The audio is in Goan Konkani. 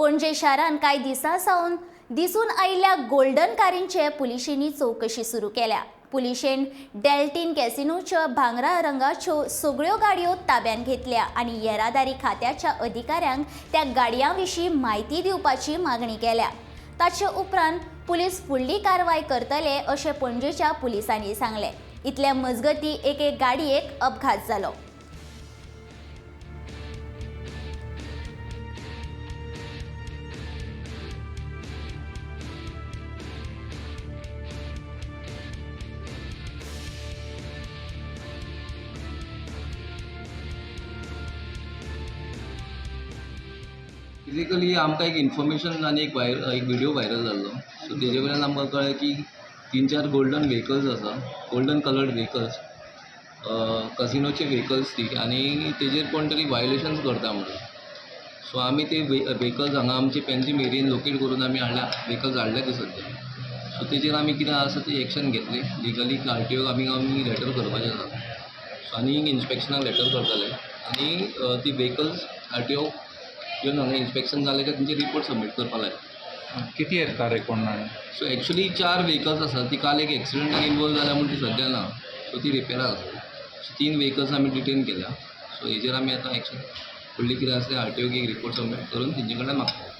पणजे शारांत कांय दिसां सावन दिसून आयिल्ल्या गोल्डन कारींचे पुलिशेंनी चवकशी सुरू केल्या. पुलिशेन डेल्टीन कॅसिनोच्या भांगरा रंगाच्यो सगळ्यो गाडयो ताब्यांत घेतल्या आनी येरादारी खात्याच्या अधिकाऱ्यांक त्या गाडयां विशीं म्हायती दिवपाची मागणी केल्या. ताचे उपरांत पुलीस फुडली कारवाय करतले अशें पणजेच्या पुलिसांनी सांगलें. इतल्या मजगतीं एके गाडयेक अपघात जालो. बेजिकली आमकां एक इन्फॉर्मेशन आनी एक व्हायर एक विडियो व्हायरल जाल्लो. सो तेजे वयल्यान आमकां कळ्ळें की तीन चार गोल्डन व्हेकल्स आसा, गोल्डन कलर्ड व्हेकल्स, कसिनोचे व्हेकल्स ती, आनी तेजेर कोण तरी वायलेशन्स करता म्हणून. सो आमी ते व्हेकल्स हांगा आमचे पेन्जीम एरियेन लोकेट करून आमी हाडल्या, व्हेकल्स हाडल्या ते सद्या. सो तेजेर आमी कितें आसा ती एक्शन घेतली लिगली. आर टी ओक आमी लेटर करपाचें आसा. सो आनी इन्स्पेक्शनाक लेटर करतले आनी ती व्हेकल्स आर टी ओ येवन हांगा इन्स्पेक्शन जालें काय तेंचे रिपोर्ट सबमीट करपा लाय. किती आहेत कार एकूण? सो एक्चुली चार व्हेकल्स आसात. ती काल एक एक्सिडंटान इनवॉल्व जाल्या म्हूण ती सद्या ना, सो ती रिपेराक आसा. सो तीन व्हेकल्स आमी डिटेन केल्या. सो हेजेर आमी आतां एक्शन फुडली कितें आसा ते आर टी ओक एक रिपोर्ट सबमीट करून तेंचे कडल्यान मागतले.